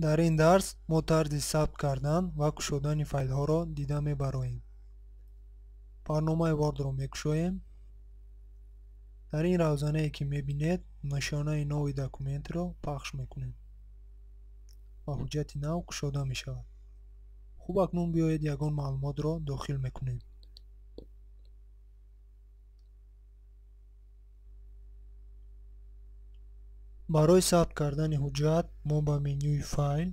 Дар ин дарс мо тарзи сабт кардан ва кушодани файлҳоро дида мебароем. Барномаи Word-ро мекушоем. Дар ин равзанае ки мебинед, нишонаи нови документро пахш мекунем ва ҳуҷҷати нав кушода мешавад. Хуб, акнун биёед ягон маълумотро дохил мекунем. Барои сабт кардани ҳуҷҷат мо ба менюи Файл,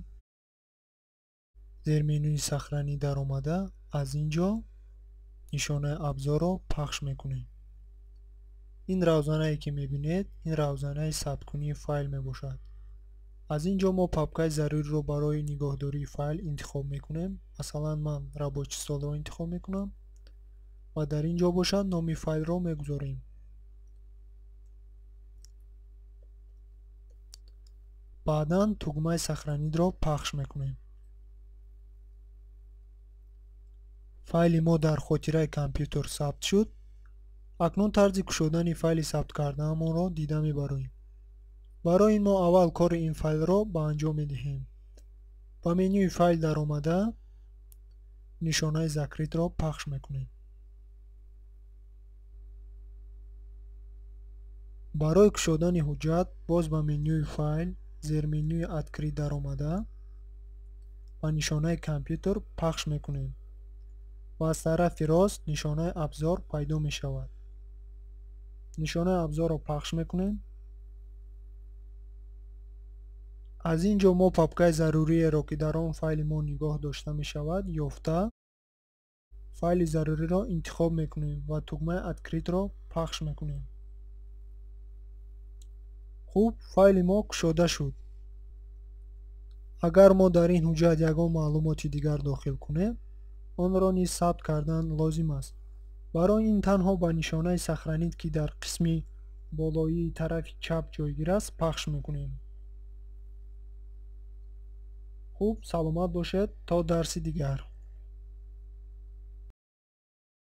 зерменюи Сохранить даромада, аз ин ҷо нишонаи абзорро пахш мекунем. Ин равзанае ки мебинед, ин равзанаи сабткунии файл мебошад. Аз ин ҷо мо папкаи заруриро барои нигоҳдории файл интихоб мекунем. Масалан, ман рабочий столро интихоб мекунам ва дар ин ҷо бошад номи файлро мегузорем. Баъдан тугмаи Сохранить-ро пахш мекунем. Файли мо дар хотираи компютер сабт шуд. Акнун тарзи кушодани файли сабткардаамонро дида мебароем. Барои ин мо аввал кори ин файлро ба анҷом медиҳем. Ба менюи Файл даромада, нишонаи Закрыть-ро пахш мекунем. Барои кушодани ҳуҷҷат боз ба менюи Файл, зерменюи Открыть даромада ва нишонаи компютер пахш мекунем ва аз тарафи рост нишонаи абзор пайдо мешавад. Нишонаи абзорро пахш мекунем. Аз ин ҷо мо папкаи заруриеро, ки дар он файли мо нигоҳ дошта мешавад, ёфта, файли заруриро интихоб мекунем ва тугмаи Открыть-ро пахш мекунем. Хуб, файли мо кушода шуд. Агар мо дар ин ҳуҷҷат ягон маълумоти дигар дохил кунем, онро низ сабт кардан лозим аст. Барои ин танҳо ба нишонаи Сохранить, ки дар қисми болоии тарафи чап ҷойгир аст, пахш мекунем. Хуб, саломат бошед то дарси дигар.